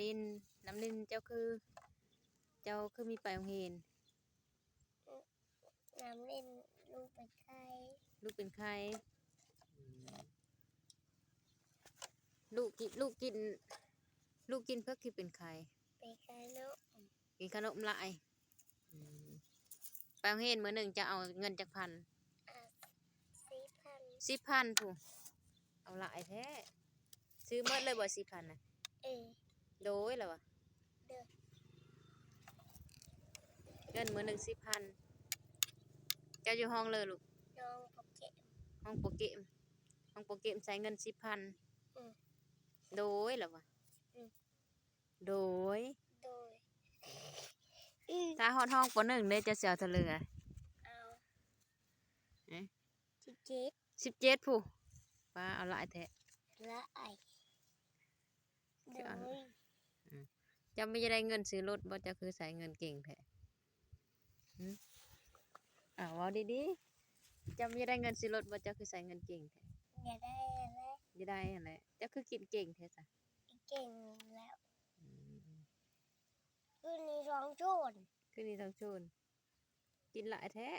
ລິນ ນ້ຳລິນ ເຈົ້າຄື ເຈົ້າຄືມີໄປໂຮງຮຽນ? ນ້ຳລິນ ລູກເປັນໄຂ້. ລູກເປັນໄຂ້. ອືມ ລູກກິນ ລູກກິນ ລູກກິນເພິ່ນຄືເປັນໄຂ້? ເປັນໄຂ້ເນາະ. ກິນຂະໜົມຫຼາຍ. ອືມ ໄປໂຮງຮຽນມື້ໜຶ່ງຈະເອົາເງິນຈັກພັນ? ອ່າ ສິບພັນ. ສິບພັນພຸ້ນ ເອົາຫຼາຍແທ້. ຊື້ໝົດເລີຍບໍ່ ສິບພັນນະ? ເອີ ໂດຍ ລະວ່າ ໂດຍ ເງິນມື້ໜຶ່ງສິບພັນ. ເຈົ້າຢູ່ຫ້ອງເລີລູກ? ຫ້ອງໂປເກມ. ຫ້ອງໂປເກມ ຫ້ອງໂປເກມໃຊ້ເງິນສິບພັນ. ອືມ ໂດຍ ລະວ່າ ອືມ ໂດຍ ໂດຍ. ຖ້າຮອດຫ້ອງ ປໍໜຶ່ງ ເດ້ ເຈົ້າຊິເອົາເທົ່າເລີ? ເອົາ ເອີ ສິບເຈັດ. ສິບເຈັດພຸ້ນ ປ້າ ເອົາຫຼາຍແທ້. ຫຼາຍ ໂດຍ ອືມ ເຈົ້າບໍ່ຢາກໄດ້ເງິນຊື້ລົດບໍ່? ເຈົ້າຄືໃຊ້ເງິນເກັ່ງແທ້? ຫຶ ເອົາ ເວົ້າດີໆ ເຈົ້າບໍ່ຢາກໄດ້ເງິນຊື້ລົດບໍ່? ເຈົ້າຄືໃຊ້ເງິນເກັ່ງແທ້? ຢາກໄດ້ຫັ້ນແຫຼະ. ຢາກໄດ້ຫັ້ນແຫຼະ. ເຈົ້າຄືກິນເກັ່ງແທ້ຊະ? ກິນເກັ່ງແລ້ວ. ອືມ ຄືນນີ້ສອງໂຊນ. ຄືນນີ້ສອງໂຊນ. ກິນຫຼາຍແທ້.